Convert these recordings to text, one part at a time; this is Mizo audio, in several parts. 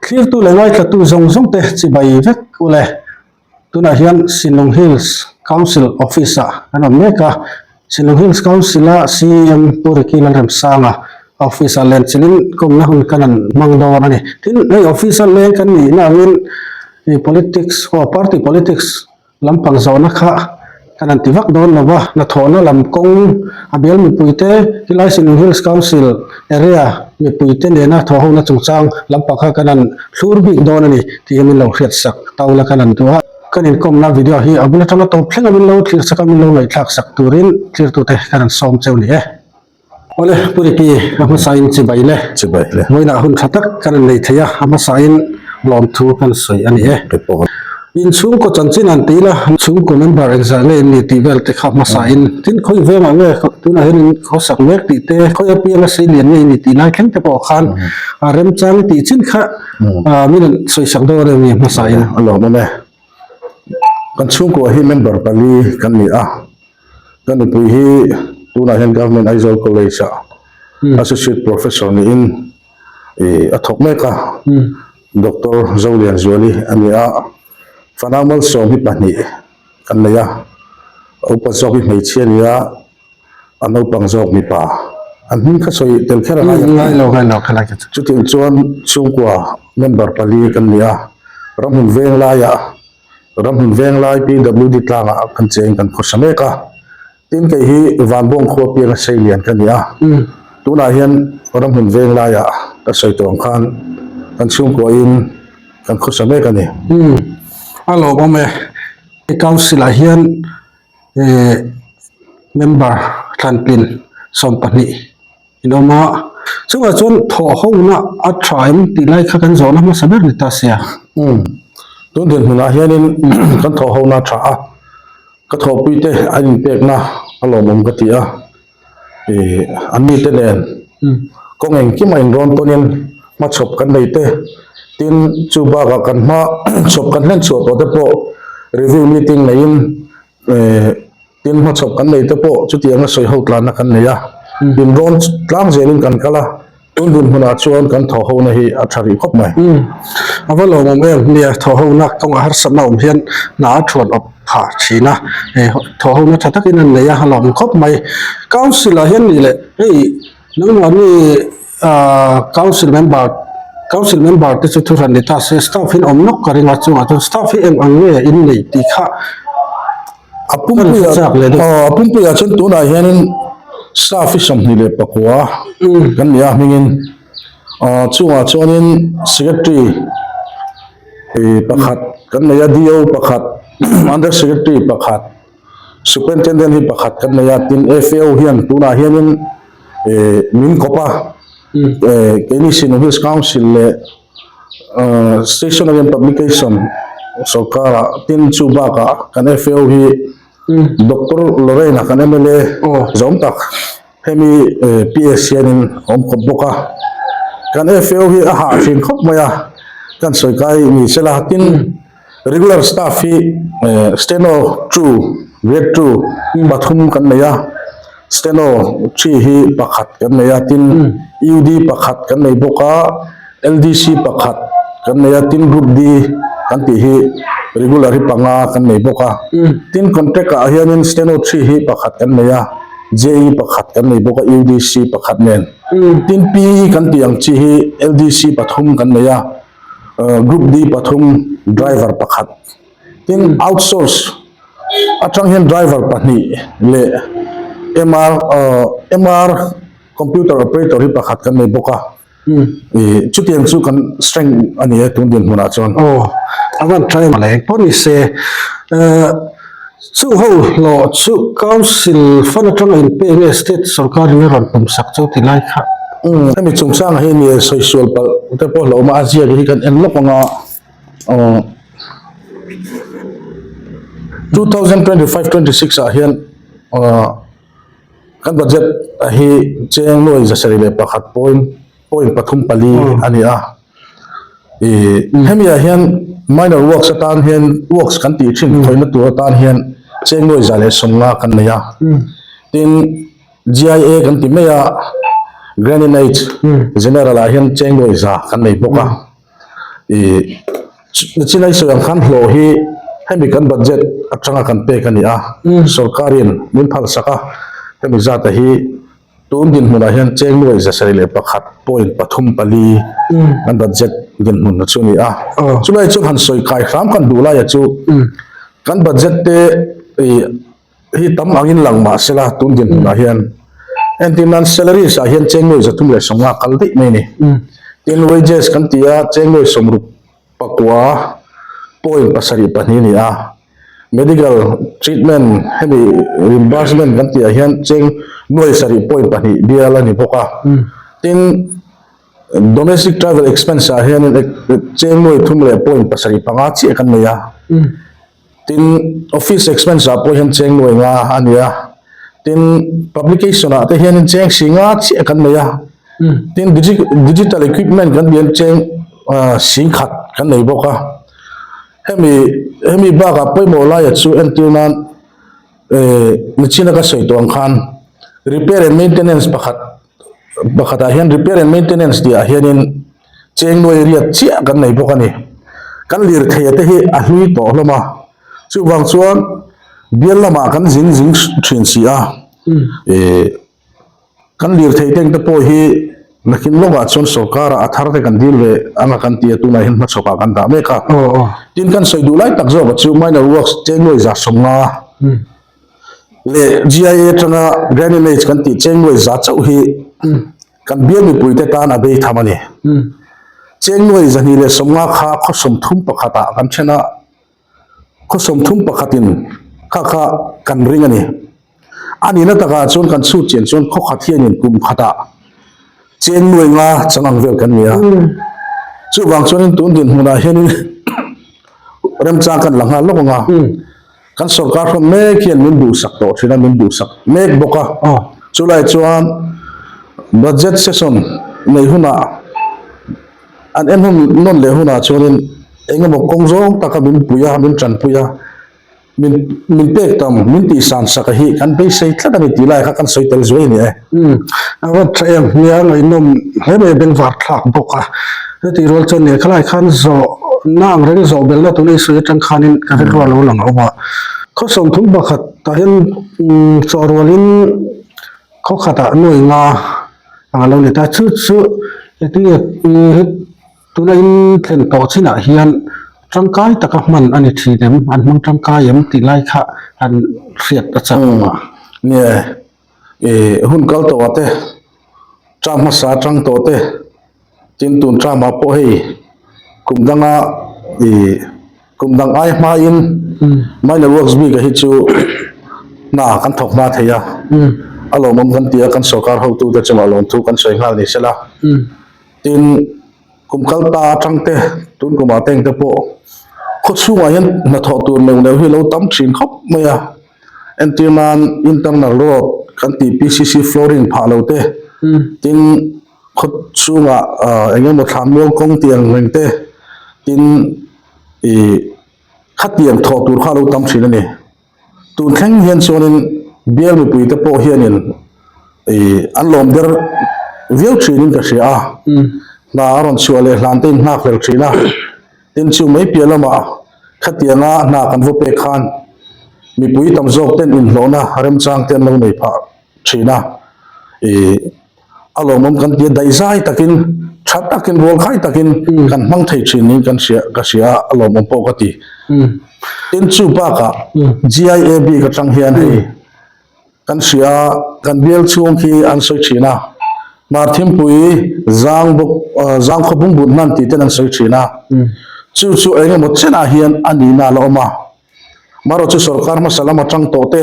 Thlirtu leh ngaithlatu zawng zawng te chibai vek ule. Tunah hian Shillong Hills Council Office ah kan awm mek a, Shillong Hills Council a CEM Pu Ricky Lalremsanga office ah lenchilhin kawmna hun kan han hmang dawn a ni. Tin, hei office a leng kan nihna angin politics aw party politics Lampang zawhna kha kan han ti vak dawn lo va, hnathawhna lam kawng a bial mipuite helai Shillong Hills Council area mipuite nena thawhhona chungchang lampang kha kan han thlur bik dawn a ni tih hi min lo hriatsak taula kan han duh a. Kan inkawmna video hi a bul atanga tawp thleng a min lo thlirsak a, min lo ngaihthlaksak turin thlirtute kan han sawm cheu ni e. Awle, Pu Ricky, a hmasain chibai le. Chibai le. Vawiinah hun tha tak kan nei thei a, a hmasain lawmthu kan sawi a ni e. Kei pawh. Inchhungkaw chanchin an ti ila, chhungkaw member engzah nge in ni tih vel te kha hmasain, tin khawi vengah nge tunah hian in khawsak mek tih te, khawi apianga sei lian nge in ni tih lai thleng te pawh khan a remchang tih chin kha min han sawisak dawn em ni hmasain. A lawmawm e. Kan chhungkua hi member pali kan ni a. Ka nupui hi tunah hian Government Aizawl College ah Associate Professor niin ih a thawk mek a, Doctor Zolianzuali a ni a, Fanau Malsawm hi pahnih kan nei a, a upa zawk hi hmeichhia a ni a, a naupang zawk mipa an hming kha sawi tel kher a ngai ang. Ngai lo ngai lo kha lai kha chu. Chutiang chuan chhungkua member pali kan ni a, ramhun veng laiah Ramhmun Venglai PWD tlangah kan cheng kan khawsa mek a, tin kei hi Vanbawng khua pianga Seilian ka ni a, tunah hian Ramhmun Venglaiah ka sawi tawh ang khan kan chhungkuahin kan khawsa mek a ni. Umm a lawmawm e, Council ah hian member thlantlin 12 In awm a, chungah chuan thawh hona a tha em tih lai kha kan zawhna hmasa ber ni ta sia. Umm, tun dinhmunah hianin kan thawh hona a tha a, ka thawhpuite an inpekna a lawmawm ka ti a, ih an mite nen kawng engkim a inrawn tawnin hmachhawp kan nei te, tin chu bakah kan hma chhawp kan hlen chhuah tawh te pawh review meeting neiin eh Tin hmachhawp kan nei te pawh chutianga sawi ho tlanna kan nei a, in rawn tlang zelin kan kal a, tun dinhmunah chuan kan thawh hona hi a tha rih khawp mai. Umm, a va lawmawm em? Nia, thawh hona kawngah harsatna awm hian hna a thuan awp phah thin a, thawh hona tha takin an nei a, a lawmawm khawp mai. Council ah hian nih leh hei nangmahni ahh council member council member te chu thuhran ni ta se staff in awm nawk ka ring a, chungah chuan staff hi eng ang nge in nei tih kha A pumpuiah aw a pumpuiah chuan tunah hianin staff hi 29 kan ni a hmingin aw chungah chuanin secretary ih pakhat kan nei a DO pakhat under secretary pakhat superintendent hi pakhat kan nei a tin FAO hian tunah hianin ih min kawp a eh keini Shillong Hills Council leh. Stationery and Publication sorkara tin chu bakah kan FAO hi Doctor Lorraine-a kan mla zawm tak hemi PS hianin a awm khawp bawk a, kan FAO hi a hah thin khawp mai a, kan sawi kai ni sela tin regular staff hi steno two grade two pathum kan nei a, steno three hi pakhat kan nei a tin UD pakhat kan nei bawk a. LDC pakhat kan nei a, tin Group D kan tih hi regular hi panga kan nei bawk a. Tin contract ah hianin Steno three hi pakhat kan nei a, JE pakhat kan nei bawk a, UDC pakhat nen. Tin PE kan tih ang chi hi LDC pathum kan nei a, Group D pathum, driver pakhat. Tin outsource atang hian driver pahnih leh MR MR computer operator hi pakhat kan nei bawk a. Ih chutiang chu kan strength a ni e tun dinhmunah chuan. Aw a van tha em leng pawh ni se eh chu ho hlawh chu council fund atanga in pek nge state sorkar in a rawn pawm sak chu ti lai kha. Umm hemi chungchangah hi ni sawi sual palh te pawh hlauhawm a a ziak hi kan en lawk ang a aw 2025 26 ah hian aw Kan budget hi cheng nuai 71 point point pathum pali a ni a. Ih hemi ah hian minor works atan hian works kan tih thin khawihna tur atan hian cheng nuai 150 kan nei a. Tin GIA kan ti mai a Grand in Age General ah hian cheng nuai 100 kan nei bawk a. Ih Chinai sawi ang khan hlawh hi hemi kan budget atanga kan pek a ni a, sorkarin min phalsak a, hemi zata hi tun dinhmunah hian cheng nuai 701 point pathum pali kan budget dinhmun chu a ni a. Chulai chu han sawi kai hram kan duh laia chu kan budget te ih hi tam angin lang mah sela tun dinhmunah hian entir nan salaries ah hian cheng nuai 350 kal daih mai a ni. Tin wages kan ti a cheng nuai 60 pakua point pasarih pahnih a ni a. Medical treatment hemi reimbursement kan tih ah hian cheng nuai sarih point pahnih bial a ni bawk a. Tin domestic travel expense ah hianin cheng nuai thum leh point pasarih panga chiah kan nei a. Tin, office expense ah pawh hian cheng nuai nga a ni a, tin publication ah te hianin cheng si nga chiah kan nei a, tin digital equipment kan tih hian cheng si khat kan nei bawk a, hemi hemi bakah pawimawh laia chu entir nan nichina ka sawi tawh ang khan repair and maintenance pakhat pakhatah hian repair and maintenance tih ah hianin Cheng nuai riat chiah kan nei bawk a ni. Kan lirthei te hi a hlui tawh hlawm a, chuvang chuan bial lamah kan zing zing thin si a, ih kan lirthei teng te pawh hi nakin lawkah chuan sorkar ah a thar te kan dil ve anga kan ti a, tunah hian hmachhawkah kan dah mek a. Tin kan sawi duh lai tak zawkah chu minor works cheng nuai 150 leh GIA atanga Granulate kan tih cheng nuai za chauh hi Kan bial mipuite tan a bei tham a ni. Cheng nuai 250 kha khaw sawmthum pakhatah kan then a, khaw sawmthum pakhatin kha kha kan ring a ni. A nihna takah chuan kan chhut chian chuan khaw khat hianin kum khatah cheng nuai nga chang ang vel kan ni a. Chuvang chuanin tun dinhmunah hianin remchang kan la nghal lawk ang a. Kan sorkar hrawn mek hian min duhsak tawh thin a, min duhsak mek bawk a. Chulai chuan budget session nei hunah an en hun nawn leh hunah chuanin eng emaw kawng zawng taka min pui a, min tanpui a, min min pek tam, min tihsan sak a hi kan beisei tlat a ni tih lai kha kan sawi tel zuai a ni e. Umm a va tha em, nia ngaihnawm hle mai a bengvar thlak bawk a. Heti rual chuan lehkha lai khan zawh na ang reng zawh belhna tuna i sawi atang khanin ka rilru a lo lang awm a. Khaw sawmthum pakhat tah hian chawh rualin khaw khatah nuai nga ang a lo ni ta. Chu chu heti tuna in thlen tawh chinah hian tangkai taka hman a ni thin em, an hmang tangkai em tih lai kha han hriat a chak awm a. Nia, hun kal tawh ah te, term hmasa atang tawh te. Tin tun tramah pawh hei kum danga ih kum dang ai hmain minor works bik a hi chu hna kan thawk hma thei a, a lawmawm kan ti a kan sorkar hotute chungah lawmthu kan sawi nghal ni sela. Tin kum kal ta atang te tun kumah teng te pawh khaw chhungah hian hnathawh tur neuh neuh hi a lo tam thin khawp mai a, entir nan internal road kan tih PCC flooring phah lo te tin. Khaw chhungah eng emaw thlan mual kawng tih ang reng te tin ih khatiang thawh tur kha a lo tam thin a ni. Tun thleng hian chuanin bial mipui te pawh hianin ih an lawm der viau thinin ka hria a, hna a rawn chhuah leh hlan te in nghak hlel thin a, tin chu mai piah lamah khatianga hna kan va pek khan mipui tam zawk ten inhlawhna remchang te an lo nei phah thin a, ih a lawmawm kan ti a, daihzai takin tha takin rualkhai takin kan hmang thei thin niin kan hria ka hria a, a lawmawm pawh ka ti. Tin chu bakah GIA bik atang hian hei kan hria a, kan bial chhung khi an sawi thin a, Hmar Thimpui zang bawk zang khaw bungbut hman tih ten an sawi thin a, chu chu eng emaw chenah hian a nihna a la awm a, marawh chu sorkar hmasa lam atang tawh te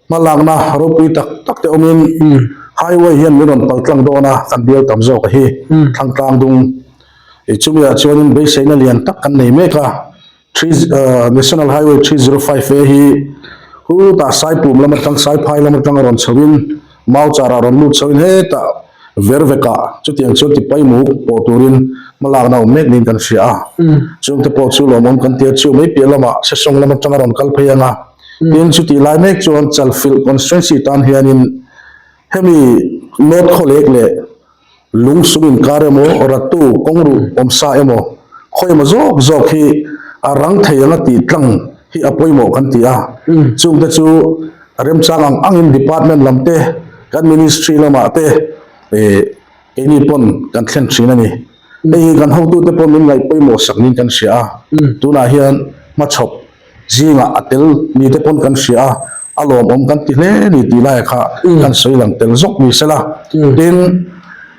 Hmalakna ropui tak tak te awmin highway hian min rawn pal tlang dawn a, kan bial tam zawk a hi Thlangtlang dung. Ih chumi ah chuanin beiseina lian tak kan nei mek a, three National Highway 305 A hi hutah Saipum lam atang Saiphai lam atang a rawn chhoin Mauchar ah rawn lut chhoin hetah Vervekah chutiang chuan tipai muk pawh turin hmalakna awm mek niin kan hria a. Chungte pawh chu lawmawm kan ti a, chu mai piah lamah Sesawng lam atang a rawn kal phei ang a. Tin, chutih lai mek chuan Chalfilh constituency tan hianin hemi North Khawlek leh Lungsum inkar emaw, Ratu kawngruh awmsa emaw. Khawimaw zawk zawk hi a rang thei anga tih tlang hi a pawimawh kan ti a, chungte chu remchang ang angin department lam te, kan ministry lamah te keini pawn kan thlen thin a ni. Hei hi kan hotute pawh min ngaih pawimawh sak niin kan hria a, tunah hian hmachhawp zingah a tel ni te pawn kan hria a, a lawmawm kan ti hle ni tih lai kha kan sawi lang tel zawk ni sela. Tin,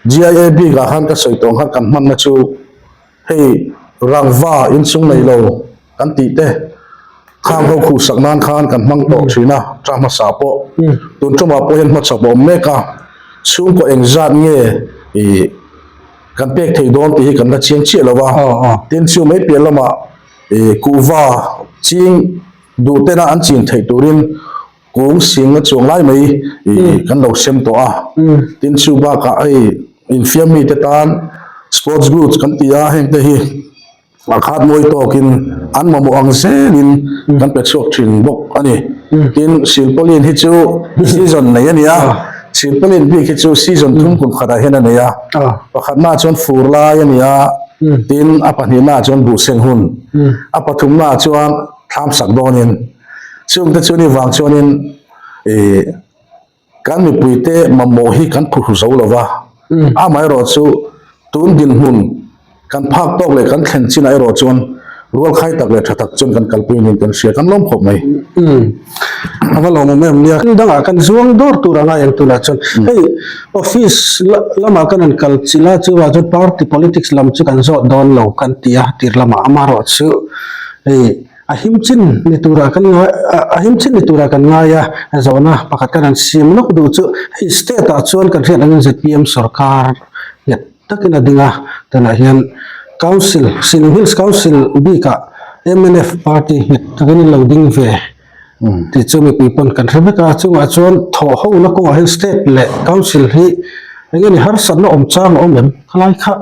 GIA bikah khan ka sawi tawh ang khan kan hmanna chu Hei rangva inchung nei lo kan tih te khang ho khuh sak nan khan kan hmang tawh thin a, ta hmasa pawh tun tumah pawh hian hmachhawp a awm mek a, chhungkaw engzat nge ih kan pek thei dawn tih hi kan la chiang chiah lo va, tin chu mai piah lamah ih kuhva ching duh tena an chin theih turin Kung sing a chuang lai mai ih kan lo sem tawh a, tin chu bakah hei infiam mite tan sports goods kan ti a, heng te hi a khat mawi tawkin an mamawh ang zelin kan pe chhuak thin bawk a ni. Tin, silpauline hi chu season nei a ni a, silpauline bik hi chu season thum kum khatah hian a nei a, pakhatnaah chuan fur lai a ni a, tin a pahnihnaah chuan buhseng hun, a pathumnaah chuan thlam sak dawnin. Chungte chu ni vang chuanin ih kan mipuite mamawh hi kan phuhru zo lo va, amaherawh chu tun dinhmun kan phak tawk leh kan thlen chinah erawh chuan rualkhai tak leh tha tak chuan kan kalpui niin kan hria, kan lawm khawp mai. A va lawmawm em nia. Thil dangah kan zuang dawr tur anga eng tunah chuan hei office lamah kan han kal chilh a, chuvang chuan party politics lam chu kan zawt dawn lo kan ti a tir lamah amaherawh chu hei A him chin ni turah kan ngai a him chin ni turah kan ngai a, zawhna pakhat kan han siam lawk duh chu hei state ah chuan kan hriat angin zpm sorkar nghet takin a ding a, tunah hian council Shillong Hills Council bikah mnf party nghet takin in lo ding ve tih chu mipui pawn kan hre vek a, chungah chuan thawh hona kawngah hian state leh council hi eng nge ni harsatna awm chang a awm em khalai kha.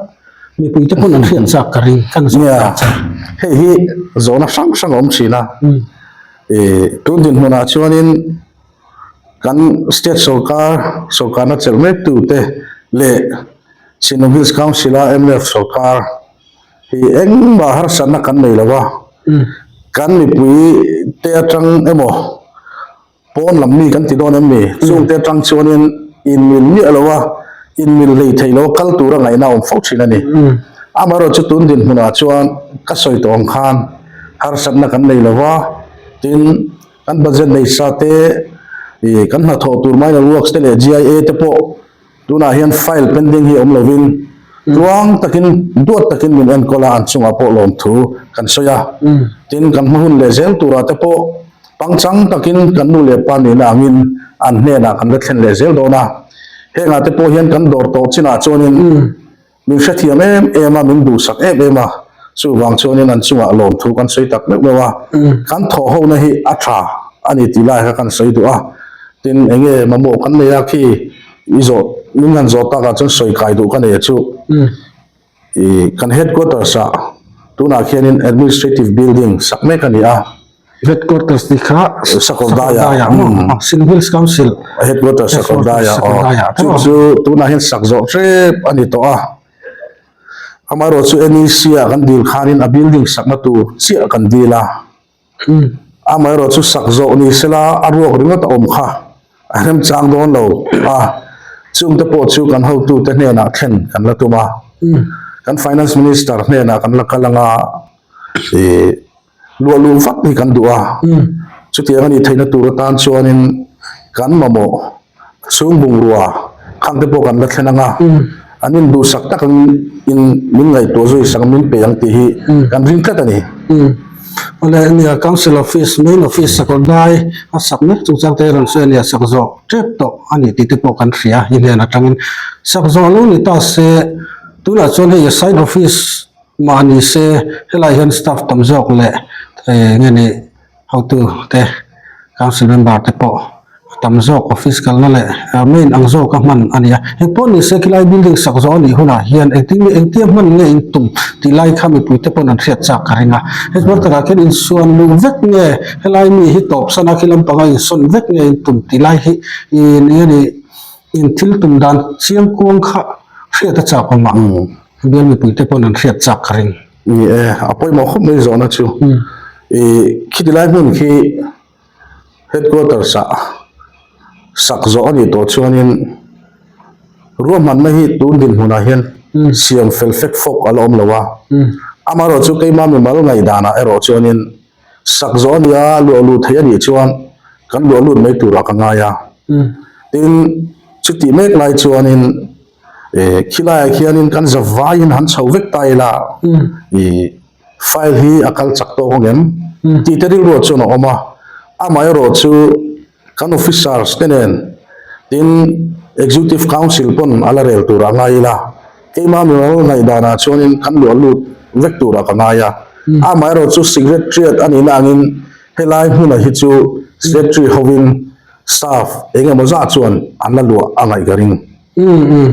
Mipui te pawn an hriat chak ka ring kan zawh Nia, chak. hei hi zawhna hrang hrang a awm thin a. Ih tun dinhmunah chuanin kan state sorkar, sorkarna chelh mek tute leh Shillong Hills Council a mnf sorkar hi engmah harsatna kan nei lo va. Kan mipui te atang emaw Pawn lam mi kan ti dawn em ni? Chungte atang chuanin inmil miah lo a, inmil hlei thei lo a kal tura ngaihna a awm fo thin a ni. Amaherawhchu tun dinhmunah chuan ka sawi tawh ang khan harsatna kan nei lo va, tin kan budget nei sa te, ih kan hnathawh tur minor works te leh GIA te pawh Tunah hian file pending hi awm lovin tluang takin duat takin min enkawl a, an chungah pawh lawmthu kan sawi a. Tin, kan hma hun leh zel turah te pawh pangchang takin kan nu leh pa nihna angin an hnenah kan la thlen leh zel dawn a. Hengah te pawh hian kan dawr tawh chinah chuanin Min hrethiam em em a, min duhsak em em a, chuvang chuanin an chungah lawmthu kan sawi tak meuh meuh a, kan thawh hona hi a tha a ni tih lai kha kan sawi duh a, tin enge mamawh kan nei a khi i zawh min han zawh takah chuan sawi kai duh ka nei a chu i kan headquarters ah tunah khianin administrative building sak mek a ni a. Headquarters tih kha Sakawrdaiah maw? Shillong Hills Council Headquarters Sakawrdaiah aw. Chu chu tunah hian sak zawh hrep a ni tawh a. Amaherawh chu NEC ah kan dil khanin a building sakna tur chiah kan dil a. Amaherawh chu sak zawh ni sela a ruak ringawt a awm kha a remchang dawn lo a. Chungte pawh chu kan hotute hnenah thlen kan la tum a. Kan Finance Minister hnenah kan la kal anga ih Luah luh vat hi kan duh a, chutiang a nih theihna tur atan chuanin kan mamawh chhung bungrua khang te pawh kan la thlen ang a, an induhsak tak in min ngaihtuah zui sak min pe ang tih hi kan ring tlat a ni. Awle nia Council Office, Main Office Sakawrdai a sak mek chungchang te rawn sawi a nia, sak zawh tep tawh a ni tih te pawh kan hria i hnen atangin sak zawh lo ni ta se tunah chuan hei side office Mahni se helai hian staff tam zawk leh eng nge ni hotu te council member te pawh a tam zawk office kalna leh main ang zawka hman a ni a. Engpawh ni se khilai building sak zawh a nih hunah hian engtin nge engtia hman nge in tum tih lai kha mipui te pawn an hriat chak ka ring a. Headquarter ah khian insuan luh vek nge helai mi hi tawp san a khi lampanga insawn vek nge in tum tih lai hi eng nge ni in thil tum dan chiang kuang kha hriat a chak awm a. Bial mipuite pawn an hriat chak ka ring. Ni e, a pawimawh khawp mai zawhna chu. Ih khiti lai hmun khi headquarters ah sak zawh a nih tawh chuanin ruahmanna hi tun dinhmunah hian siam fel fek fawk a la awm lo a. Amaherawhchu keimah mimal ngaihdanah erawh chuanin sak zawh a nia luah luh theih a nih chuan kan luah lut mai turah ka ngai a. Tin, chutih mek lai chuanin eh khilaiah khianin kan za vaiin han chho vek ta ila ih file hi a kal chak tawk ang em tih te rilruah chuan a awm a. Amaherawhchu kan officers te nen tin Executive Council pawn a la rel turah a ngai ila, keimah mimal ngaihdanah chuanin kan luah lut vek turah ka ngai a. Amaherawhchu Secretariat a nihna angin helai hmunah hi chu Secretary hovin staff eng emaw zah chuan an la luah a ngaih ka ring. Umm umm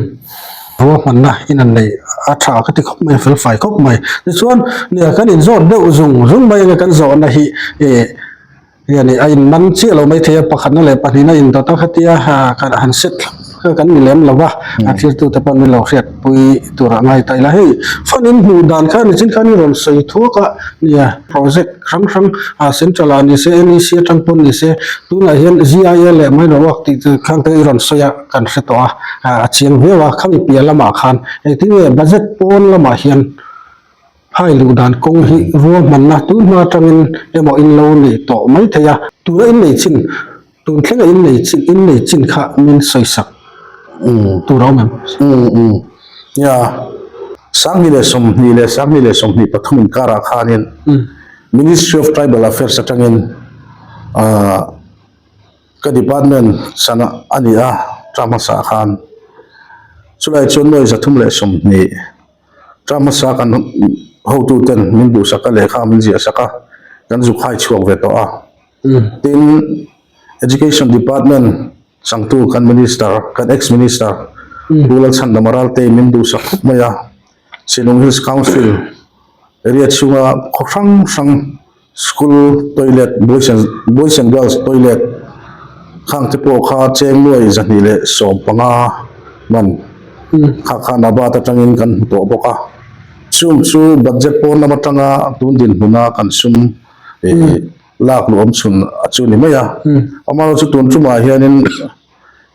ruahmanna in an neih a tha ka ti khawp mai a fel fai khawp mai. Tichuan nia kan inzawt deuh zung zung mai anga kan zawhna hi ih hian a in man chiah lo mai thei a pakhatna leh pahnihna indawt a khatia kan han set thlap kha kan ni lem lo va a thirtute pawh min lo hriatpui tur a ngai ta ila hei fan in hmuh dan kha nichin khan i rawn sawi thuak a nia project hrang hrang ah central ah ni se N E C atang pawn ni se tunah hian G I A leh minor work tih te khang te i rawn sawi a kan hre tawh a a chiang viau a khami piah lamah khan engtin nge budget pawn lamah hian Hai luh dan kawng hi ruahmanna tun hma atangin emaw in lo nei tawh mai thei a, tuna in nei chin, tun thlenga in nei chin, in nei chin kha min sawisak tur a awm em? Umm umm nia, 2020 leh 2023 inkarah khanin Ministry of Tribal Affairs atangin ahh ka department sana a ni a, term hmasa khan chulai chuan nuai 320 Term hmasa kan hotuten min duhsak a lehkha min ziahsak a, kan zuk hai chhuak ve tawh a. Tin, Education Department changtu kan Minister, kan ex-Minister Pu Lalchhandama Ralte min duhsak khawp mai a. Shillong Hills Council area chhunga khaw hrang hrang School toilet boys and boys and girls toilet khang te pawh kha cheng nuai 215 man kha kha Nabat atangin kan hmu tawh bawk a chung chu budget pawn lam atanga tun dinhmuna kan sum ih lak luh awm chhun a chu ni mai a amaherawhchu tun tumah hianin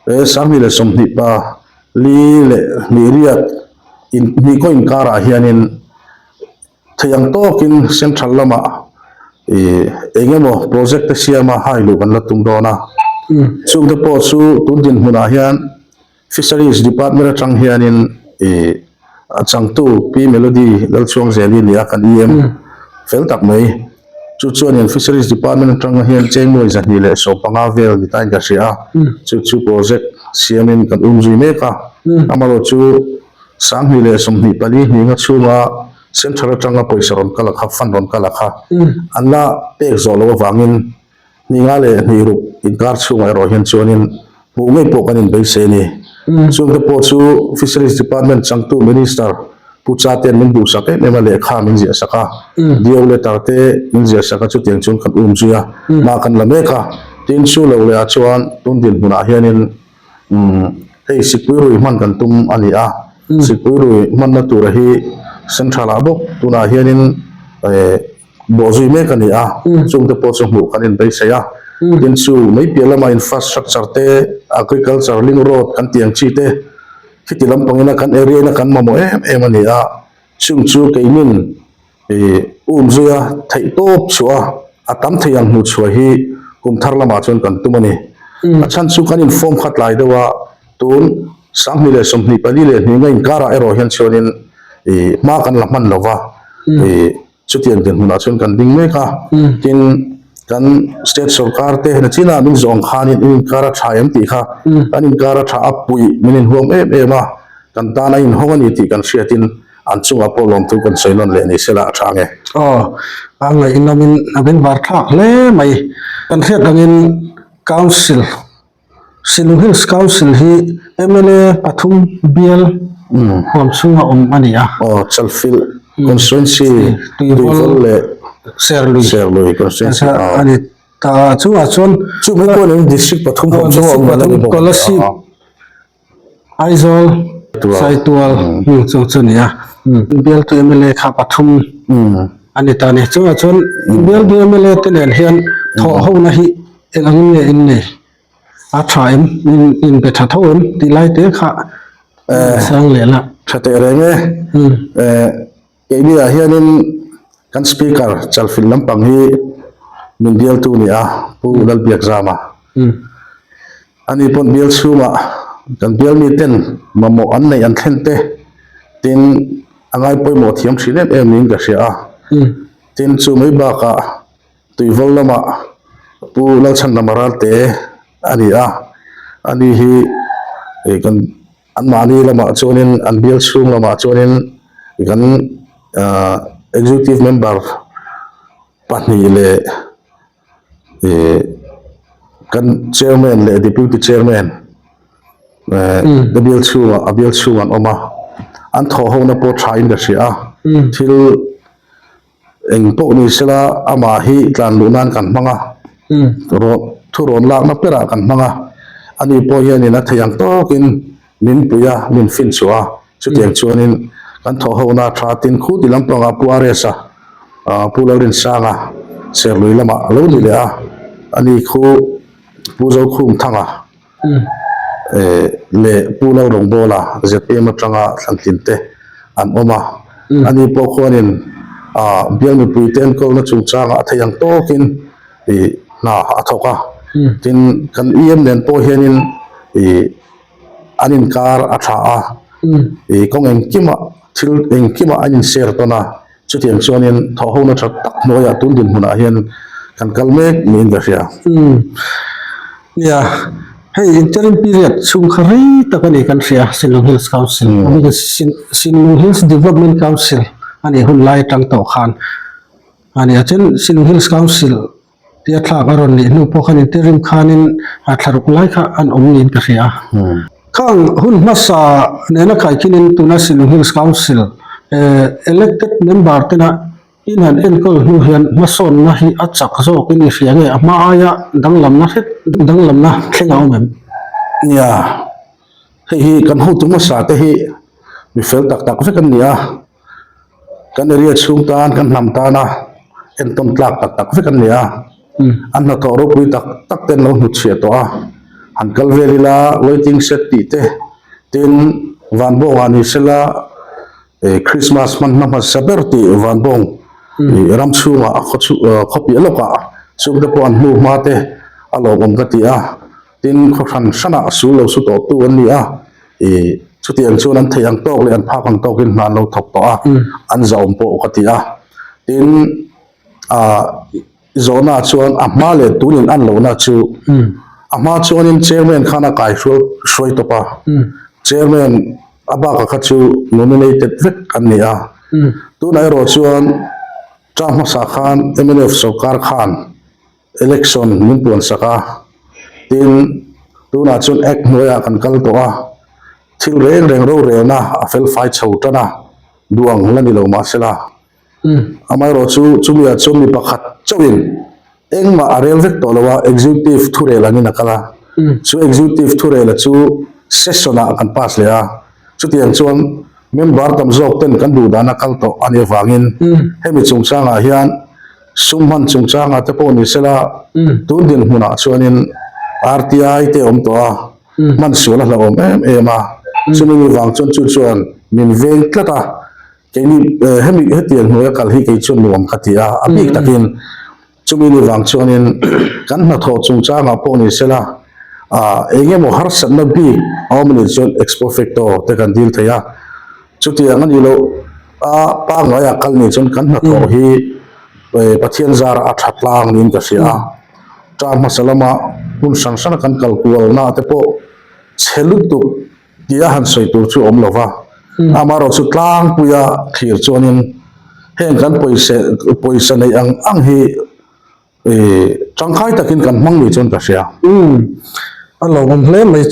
he 2020 pa li leh hnih riat in hnih kaw inkarah hianin. Thei ang tawkin central lamah ih eng emaw project te siama hai luh kan la tum dawn a. Chungte pawh chu tun dinhmunah hian Fisheries Department atang hianin ih a changtu Pi Melody Lalchhuangzeli nia kan EM fel tak mai. Chu chuanin Fisheries Department atang hian cheng nuai 215 vel ni tain ka hria a. Chu chu project siamin kan um zui mek a. Amaherawhchu 2024 hninga chhunga Central atanga pawisa rawn kal a kha, fund rawn kal a kha, an la pek zawh loh avangin hninga leh hnih ruk inkar chhungah erawh hian chuanin hmuh ngei pawh kan inbeisei a ni. Chungte pawh chu Fisheries Department changtu Minister Pu Chatean min duhsak em em a, lehkha min ziahsak a, DO letter te min ziahsak a, chutiang chuan kan um zui a, hma kan la mek a. Tin, chu lo lehah chuan tun dinhmunah hianin Umm hei sikpui rui hman kan tum a ni a, sikpui rui hmanna tura hi central ah bawk tunah hianin eh bawh zui mek a ni a, chungte pawh chu hmuh kan inbeisei a, tin chu mai piah lama infrastructure te agriculture link road kan tih ang chi te khiti lampangina kan area ina kan mamawh em em a ni a, chung chu keinin Ih um zuia theih tawp chhuah a, a tam thei ang hmuh chhuah hi kum thar lamah chuan kan tum a ni. A chhan chu kan inform khat lai deuh a, tun 2024 leh hnih inkarah erawh hian chuanin ih hma kan la hman lo va, ih chutiang dinhmunah chuan kan ding mek a, tin kan state sorkar te hna chinah min zawng khanin in inkar a tha em tih kha kan inkar a tha a puih min inhuam em em a, kan tan a inhawng a ni tih kan hriatin An chungah pawh lawmthu kan sawi nawn leh ni sela a tha nge. Aw, a ngaihnawmin a bengvar thlak hle mai. Kan hriat angin Council, Shillong Hills Council hi mla pathum bial huam chhunga awm a ni a. Aw, Chalfilh Constituency, Tuivawl leh Serlui Serlui Constituency a ni ta. Chungah chuan Chu mai pawh niin District pathum huam chhunga awm a ni bawk. Kolasib, Aizawl. Saitual chung chu a ni a. Bialtu mla kha pathum a ni ta a ni. Chungah chuan bialtu mla te nen hian thawh hona hi eng angin nge in nei? A tha em? In be tha tho em? Tih lai te kha sang leh la. Tha teh reng e. Keini ah hianin kan speaker Chalfilh lampang hi min bialtu a ni a, Pu Lalbiakzama. Ani pawn bial chhungah kan bial miten mamawh an neih an thlen te tin a ngai pawimawh thiam thin em em niin ka hria a. Tin chu mai bakah Tuivawl lamah Pu Lalchhandama Ralte a ni a, ani hi kan Anmahni lamah chuanin an bial chhung lamah chuanin kan ahh executive member pahnih leh ihh kan chairman leh deputy chairman ehh te bial chhungah a bial chhungah an awm a an thawh ho na pawh tha in ka hria a thil. Eng pawh ni sela amah hi tlan luh nan kan hmang a, rawn thu rawn lakna perah kan hmang a, ani pawh hianin a thei ang tawkin min pui a, min fin chhuah a, chutiang chuanin kan thawh hona tha tin khu ti lampangah Pu RS-a, Pu Lalrinsanga Serlui lamah a lo ni leh a, ani khu Pu Zokhumthanga. Leh Pu Lalrawngbawla zpm atanga thlantlin te an awm a, ani pawh khuanin bial mipuite enkawlna chungchangah a theih ang tawkin hna a thawk a, tin kan EM nen pawh hianin an inkar a tha a, kawng engkimah thil engkimah an inshare tawn a. Chutiang chuanin thawhhona tha tak hnuaiah tun dinhmunah hian kan kal mek niin ka hria. Umm. Nia, hei interim period chhung kha rei tak a ni kan hria, Sinlung Hills Council, Sinlung Hills Development Council a nih hun lai atang tawh khan a ni a. Chuan Sinlung Hills Council Tia thlak a rawn nih hnu pawh khan interim khanin thlaruk lai kha an awm niin ka hria a. Khang hun hmasa nena kaikhinin tuna Shillong Hills Council elected member tena in han enkawl hnu hian hmasawnna hi a chak zawkin i hria nge a hma aia danglamna hret danglamna thleng a awm em? Nia, hei hi kan hotu hmasa te hi mi fel tak tak vek an ni a. Kan area chhung tan, kan hnam tana entawn tlak tak tak vek an ni a, an hnathawh ropui tak tak te an lo hnutchhiah tawh a, han kal vel ila waiting shed tih te, tin Vanbawngah ni sela eh Christmas hman hma hmasa ber tih Vanbawng ih ram chhungah a khaw chhung khaw piah lawkah chhungte pawh an hnu hma te a lawmawm ka ti a. Tin, khaw hran hranah sul lo su tawhtu an ni a, ih, chutiang chuan an theih ang tawk leh an phak ang tawkin hna an lo thawk tawh a, an zahawm pawh ka ti a. Tin, ah, zawhnaah chuan a hma leh tunin an lohna chu a hma chuanin chairman khan a kai hrual hruai tawp a, chairman a bakah kha chu nominated vek an ni a. Tunah erawh chuan term hmasa khan mnf sorkar khan Election min puan sak a, tin tunah chuan Act hnuaiah kan kal tawh a, thil reng reng rorelna a fel fai chho tan a, duh ang la ni lo mahsela. Amaherawh chu chumiah chuan mi pakhat chauhin engmah a rel vek tawh lo a, Executive thurel angin a kal a, chu Executive thurela chu Session ah kan pass leh a, chutiang chuan member tam zawk ten kan duh dana kal tawh a nih avangin hemi chungchangah hian Sum hman chungchangah te pawh ni sela, tun dinhmunah chuanin RTI te awm tawh a, hman sual a hlauhawm em em a, chumi ni vang chuan chu chuan min veng tlat a, keini hemi hetiang hnuaia kal hi kei chuan nuam ka ti a, a bik takin chumi ni vang chuanin kan hnathawh chungchangah pawh ni sela, ah eng emaw harsatna bik a awm anih chuan expo facto te kan dil thei a, Chutiang a nih loh a pangngai ah kal nih chuan kan hnathawh hi Pathian zar a tha tlang niin ka hria a, term hmasa lama hmun hran hrana kan kal kualna te pawh chhe lutuk tia han sawi tur chu a awm lo va, amaherawh chu tlangpuia thlir chuanin heng kan pawisa pawisa neih ang ang hi Tangkai takin kan hmang ni chuan ka hria. Umm, a lawmawm hle mai.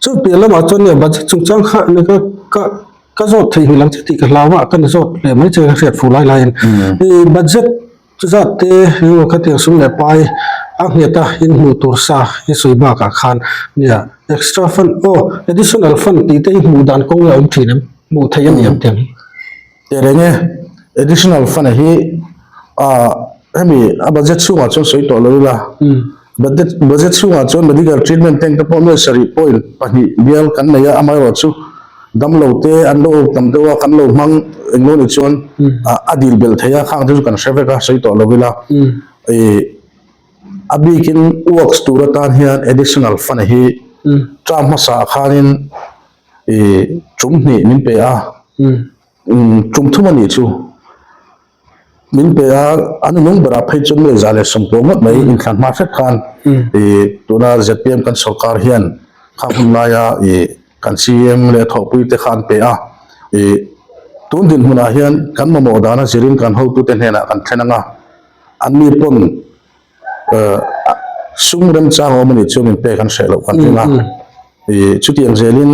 Chu piah lamah chuan nia budget chungchang kha ni ka ka ka zawt thei hmel ang che tih ka hlau a, ka ni zawt leh mai che ka hriat fuh lai laiin. I budget. Chuzat te rilru khatiang sum leh pai a nghet a in hmuh tur sa i sawi bakah khan nia extra fund aw additional fund tih te hi hmuh dan kawng la awm thin em hmuh theih a ni em tiang hi. Teh reng e, additional fund hi ah hemi a budget chhungah chuan sawi tawh lo ila budget budget chhungah chuan medical treatment tank te pawh nuai sarih point pahnih bial kan nei a amaherawhchu Damlo te an lo awm tam deuh a, kan lo hmang englo ni chuan a dil belh thei a, khang te chu kan hre vek a, sawi tawh lo ila. Ih a bikin works tur atan hian additional fund hi term hmasa ah khanin ih tum hnih min pe a, tum thum a nih chu. Min pe a, an inung berah phei chuan nuai za leh sawmpawh ngawt mai inthlan hma hret khan ih tuna zpm kan sorkar hian khang hun laia ih kan CM leh thawhpui te kha an pe a, ih tun dinhmunah hian kan mamawh dana zirin kan hotute hnenah kan thlen ang a, anni pawn sum remchang awm a nih chuan min pek an hreh loh kan ring a, ih chutiang zelin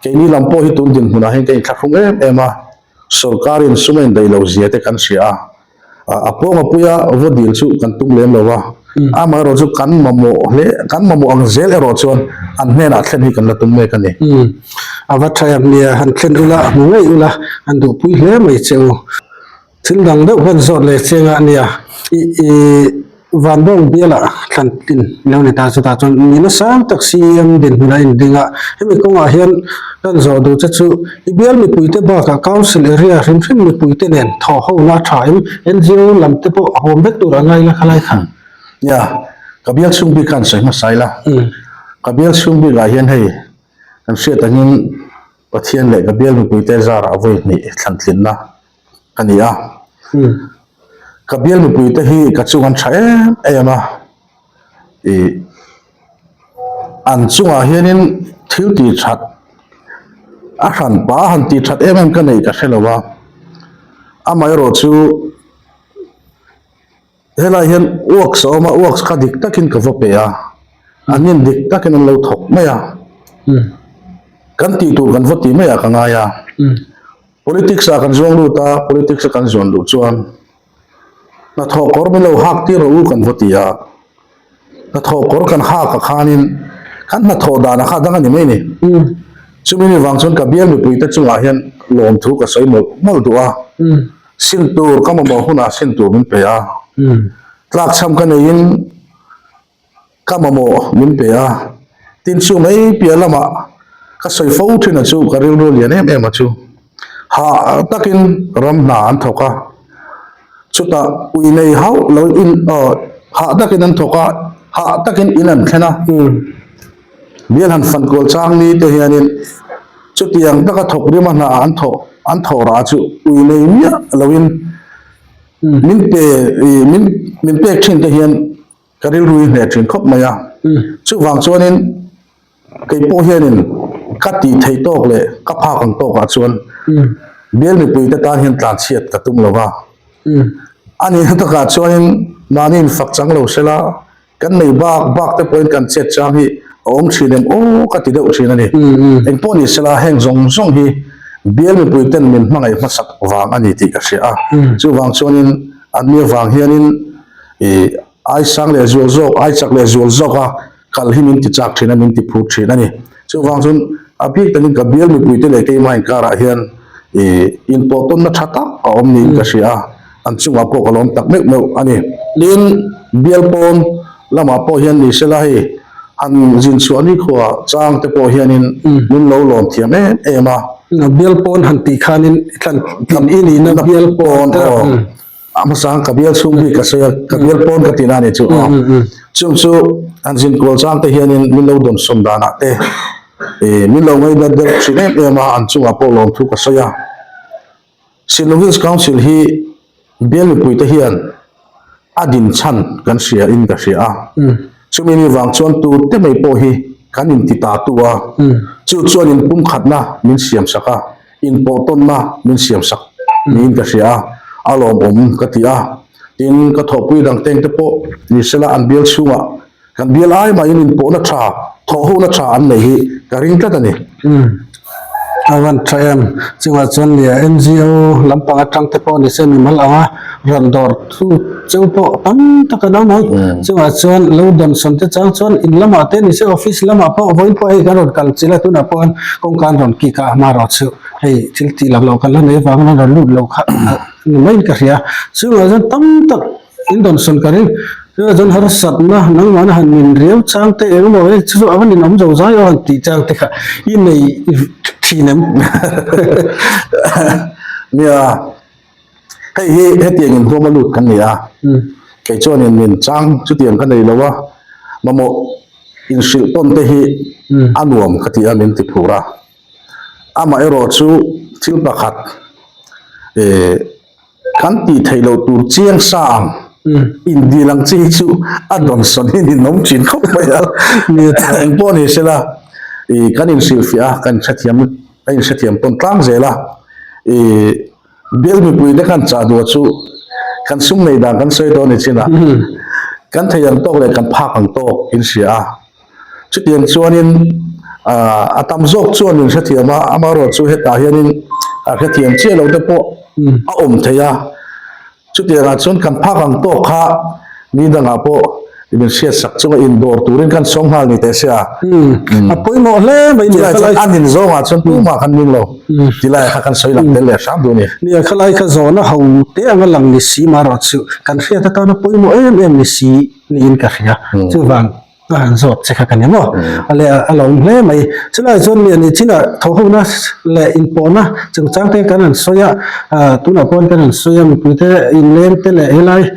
keini lam pawh hi tun dinhmunah hian ka inthlahrung em em a. Sorkarin sum a indaih loh zia te kan hria a, a pawng a puia vaw dil chu kan tum lem lo a, amaherawh chu kan mamawh hle, kan mamawh ang zel erawh chuan an hnenah thlen hi kan la tum mek a ni. Umm, a va tha em nia, han thlen ula, hmu ngei ula, an duhpui hle mai che u. Thil dang deuh hian zawt leh chiang a nia, i i Vanbawng bialah thlan tlin lo ni ta chutah chuan mi nasa tak CM dinhmun a inding a, hemi kawngah hian kan zawh duh che chu i bial mipuite bakah Council area hrim hrim mipuite nen thawh hona a tha em? NGO lam te pawh a huam vek tur a ngai la khalai kha. Nia, ka bial chhung bik khan sawi hmasa ila. Ka bial chhung bikah hian hei kan hriat angin Pathian leh ka bial mipuite zarah vawi hnih thlan tlinna ka ni a. Ka bial mipuite hi ka chung an tha em em a, ih an chungah hianin thil tih that a hran pa han tih that em em ka neih ka hre lo a, amaherawh chu Helai hian works a awm a, works kha dik takin ka va pe a, an in dik takin an lo thawk mai a, kan tih tur kan va ti mai ah ka ngai a, politics ah kan zuang lut a, politics a kan zuan luh chuan hnathawh kawr min lo hak tir rawh u kan va ti a, hnathawh kawr kan hak ah khanin kan hnathawh dan ah kha dang a ni mai a ni, chumi ni vang chuan ka bial mipui te chungah hian lawmthu ka sawi mawlh mawlh duh a. Sin tur ka mamawh hunah sin tur min pe a, tlakchham ka neiin ka mamawh min pe a, tin chu mai piah lamah ka sawi fo thin a chu ka rilru lian em em a chu hah takin ram hna an thawk a, chutah ui nei hauh lo in aw hah takin an thawk a, hah takin in an thlen a. Bial han fan kual chang ni te hianin chutiang taka thawk rima hna an thawh an thawh rah chu ui nei miah loin min pe ih min min pek thin te hian ka rilru hi hneh thin khawp mai a. Chuvang chuanin kei pawh hianin ka tih theih tawk leh ka phak ang tawkah chuan bial mipui te tan hian tlanchhiat ka tum lo va. A nihna takah chuanin mahni infak chang lo sela Kan nei bak bak te pawhin kan chet chang hi a awm thin em aw ka ti deuh thin a ni. Engpawh ni sela heng zawng zawng hi bial mipui ten min hmangaih hmasak vang a ni tih ka hria a. Chuvang chuanin an mi avang hianin ih ai sang leh zual zawk, ai chak leh zual zawk a kal hi min ti chak thin a, min ti phur thin a ni. Chuvang chuan a bik takin ka bial mipui te leh keimah inkarah hian ih inpawhtawnna tha tak a awm niin ka hria a. An chungah pawh ka lawm tak meuh meuh a ni. Tin, bial pawn lamah pawh hian ni sela hei han zin chhuah ni khua chang te pawh hianin min lo lawm thiam em em a. Bial pawn han tih khanin tlan tlan i nihna bial pawn te aw. A hmasa ka bial chhung bik ka sawi a, ka bial pawn ka tihna a ni chu aw. Chung chu han zin kual chang te hianin min lo dawnsawn danah te ih min lo ngaihdat deuh thin em em a, an chungah pawh lawmthu ka sawi a. Shillong Hills Council hi bial mipuite hian a din chhan kan hria in ka hria a, chumi ni vang chuan tute mai pawh hi kan inti ta tu a, chu chuan inpumkhatna min siam sak a, inpawhtawnna min siam sak niin ka hria a, a lawmawm ka ti a, tin ka thawhpui dang teng te pawh ni sela an bial chhungah Kan bial ai mahin inpawhna tha, thawhhona tha an nei hi ka ring tlat a ni. A van tha em? Chungah chuan nia NGO lampang atang te pawh ni se mimal anga rawn dawr tu cheu pawh tam tak an awm ang. Chungah chuan lo dawnsawn te chang chuan in lamah te ni se office lamah pawh vawiin pawh hei kan rawn kal chilh a tunah pawh kawngka an rawn kik a amaherawhchu hei thil tih lak loh kan la nei avangin an rawn lut lo kha ni maiin ka hria. Chungah chuan tam tak In dawnsawn ka ring. Tunah chuan harsatna nangmahna han min riau chang te eng emaw hei chu chu a va ninawm zo zai aw han tih chang te kha i nei thin em? Nia, hei hi hetiang inhuam a lut kan ni a, kei chuanin min chang chutiang ka nei lo a, mamawh inhrilh tawn te hi a nuam ka ti a min ti phur a, amaherawh chu thil pakhat eh Kan tih theih loh tur chiang sa ang indil ang chi hi chu a dawnsawn hi ninawm thin khawp mai a. Eng pawh ni sela ih kan inhrilhfiah a, kan hrethiam a inhrethiam tawn tlang zel a. Ih bial mipui te khan chah duh chu kan sum nei dan kan sawi dawn ni chin a, kan thei ang tawk leh kan phak ang tawk inhria a. Chutiang chuanin a tam zawk chuan min hrethiam a, amaherawh chu hetah hianin a hrethiam chiah lo te pawh a awm thei a. Chutiangah chuan kan phak ang tawk kha ni dangah pawh min hriatsak chunga indawr turin kan sawm nghal ni teh se a. A pawimawh hle mai nia. Chulai chuan an inzawngah chuan tumah kan ning lo tilaiah kha kan sawi lang tel leh hram duh a ni. Nia khalai kha zawhna ho te anga lang ni si marawh chu kan hriat atana pawimawh em em ni si niin ka hria. Chuvang A han zawt che kha ka ni maw? A leh a lo awm hle mai. Chulai chuan mi ani chinah thawhhona leh inpawhna chungchang te kan han sawi a, tunah pawhin kan han sawi a, mipuite inleng te leh helai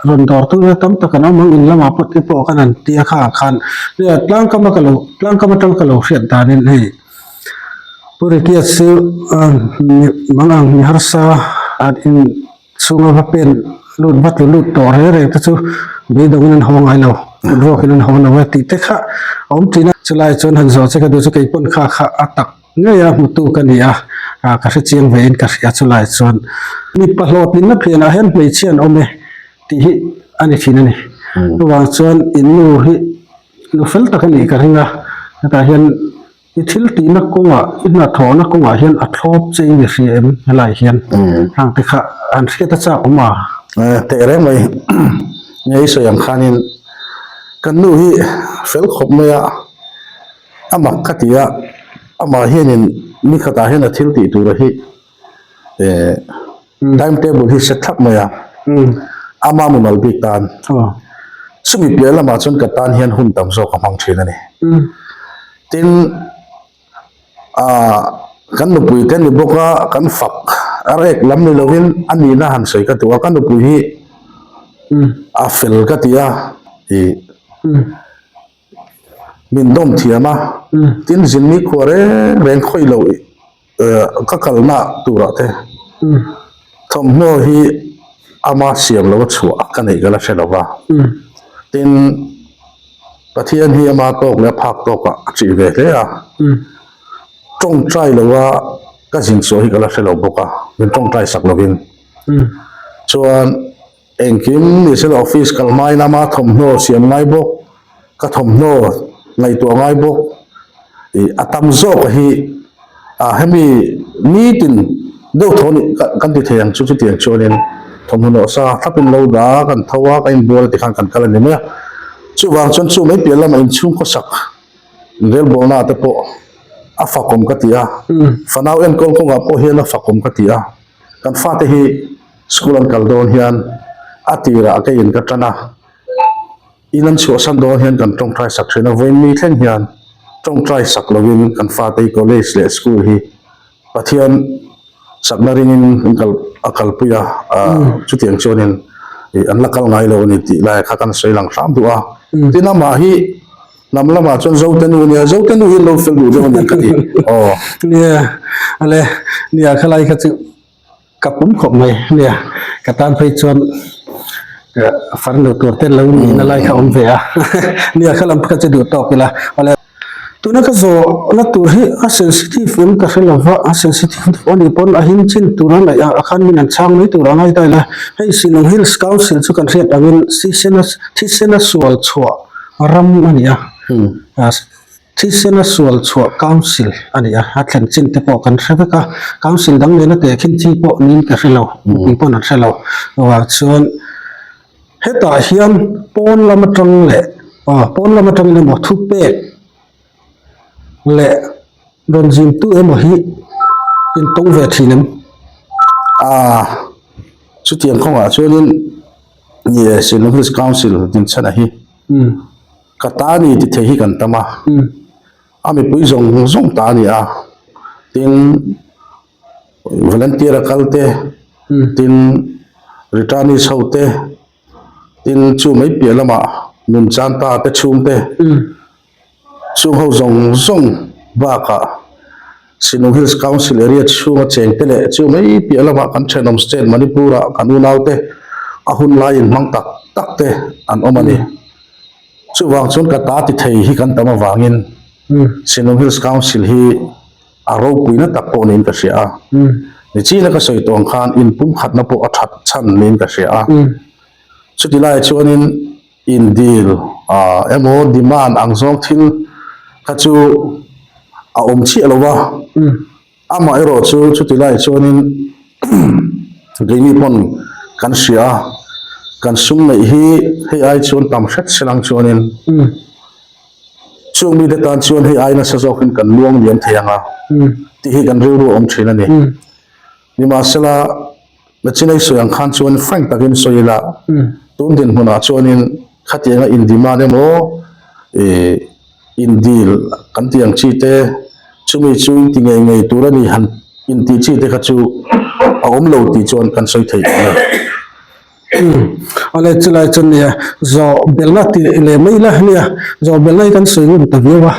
rawn dawr tu tam tak an awm ang, in lamah pawh te pawh kan han ti a kha ah khan tlangkam a ka lo tlangkam atang ka lo hriat danin hei Pu Rikia chu mang ang mi harsa an in Chhunga va pen lut va tlu lut tawh reng reng te chu beidawngin an haw ngai lo, kut ruakin an haw lo e tih te kha a awm thin a. Chulai chuan han zawh che ka duh chu kei pawn kha kha a tak ngei a hmutu ka ni a, ka hre chiang ve in ka hria chulai chuan mipa hlawhtlinna pianah hian hmeichhia an awm e tih hi a ni thin a ni. Chuvang chuan in nu hi nu fel tak a nih ka ring a, hetah hian I thil tihna kawngah, i hnathawhna kawngah hian a thlawp che i ni hria em helai hian hang te kha an hriat a chak awm a. Teh reng mai, nge i sawi ang khanin kan nu hi fel khawp mai a, a mak ka ti a, amah hianin ni khatah hian a thil tih tura hi time table hi set thlap mai a, ama mimal bik tan chumi piah lamah chuan ka tan hian hun tam zawk a hmang thin a ni. Tin, ah kan nupui te ni bawk a, kan fak a rek lam ni lovin a nihna han sawi ka duh a, ka nupui hi a fel ka ti a, ih min dawm thiam a, tin zinni khua reng reng khawih loh ka kalna turah te thawmhnaw hi ama siam lo a chhuah ka neih ka la hre lo va, tin Pathian hi ama tawk leh a phak tawkah a chih ve hle a, tawngtai loa ka zin chhuah hi ka la hre lo bawk a, min tawngtai sak lovin chuan Engkim ni sela office kal hmain ama thawmhnaw siam ngai bawk, ka thawmhnaw ngaihtuah ngai bawk ih a tam zawk a hi ah hemi nitin deuh thaw nih kan ti thei ang chu chutiang chuanin thawmhnaw nawh sa thlapin lo dah a kan tho a kan inbual a tikhan kan kal a ni mai a, chuvang chuan chu mai piah lamah inchhung khawsak relbawlna te pawh a fakawm ka ti a, fanau enkawl kawngah pawh hian a fakawm ka ti a. Kan fate hi school an kal dawn hian a tirah keiin ka tan a, in an chhuahsan dawn hian kan tawngtai sak thin a, vawiin mi thleng hian tawngtai sak lovin kan fate hi college leh school hi Pathian sakna ringin an kal a kalpui a, chutiang chuanin ih an la kal ngai lo a ni tih lai kha kan sawi lang hram duh a, tin amah hi Hnam lamah chuan Zote nu ania, Zote nu hi an lo fel duh deuh ania ka ti. Aw. Nia, ale, nia khalai kha chu ka pum khawp mai nia, ka tan phei chuan farnu tur te lo nihna lai kha awm ve a, nia khalam kha chu duh tawk ila, ale. Tuna ka zawhna tur hi a sensitive em ka hre lova, a sensitive deuh anih pawn a him chin tur a ngaih ah khan min an chhang mai tur a ngai ta ila, hei Shillong Hills Council chu kan hriat angin thisen a sual chhuah ram a ni a. Thisena sual chhuah Council a ni a, a thlen chin te pawh kan hre vek a, Council dang nena tehkhin chi pawh niin ka hre lo, mipui pawn an hre lo. Chuvang chuan hetah hian pawn lam atang leh aw pawn lam atangin emaw thupek leh rawn zimtu emaw hi intawng ve thin em? Aaa chutiang kawngah chuanin ni e Shillong Hills Council dinchhana hi Ka ta ni ti thei hi kan tam a, a mipui zawng zawng ta a ni a, tin volunteer a kal te, tin returnees ho te, tin chu mai piah lamah nun chan ta te chhung te, chung ho zawng zawng bakah Sinung Hills Council area chhunga cheng te leh chu mai piah lamah kan thenawm state Manipur ah kan unau te a hun lai in hmang tak tak te an awm a ni. Chuvang chuan ka ta ti thei hi kan tam avangin Sinung Hills Council hi a ropuina tak pawh niin ka hria a. Nichina ka sawi tawh ang khan inpumkhatna pawh a that chhan niin ka hria a. Chuti laiah chuanin Indil emaw demand ang zawng thil kha chu a awm chiah lo va, amah erawh chu chuti lai chuanin keini pawn kan hria a, kan sum neih hi hei ai chuan tam hret se lang chuanin chung mite tan chuan hei ai nasa zawkin kan luang liam thei ang a tih hi kan rilru a awm thin a ni. Nimahsela, Nachinei sawi ang khan chuan frank takin sawi ila, tun dinhmunah chuanin khatianga in demand emaw ih in deal kan tih ang chi te, chumi chu in ti ngei ngei tur a ni han in tih chi te kha chu a awm lo tih chuan kan sawi thei ang e. Awle chulai chu nia zawh belna tih leh mai ila nia zawh belna hi kan sawi ngun ta viau a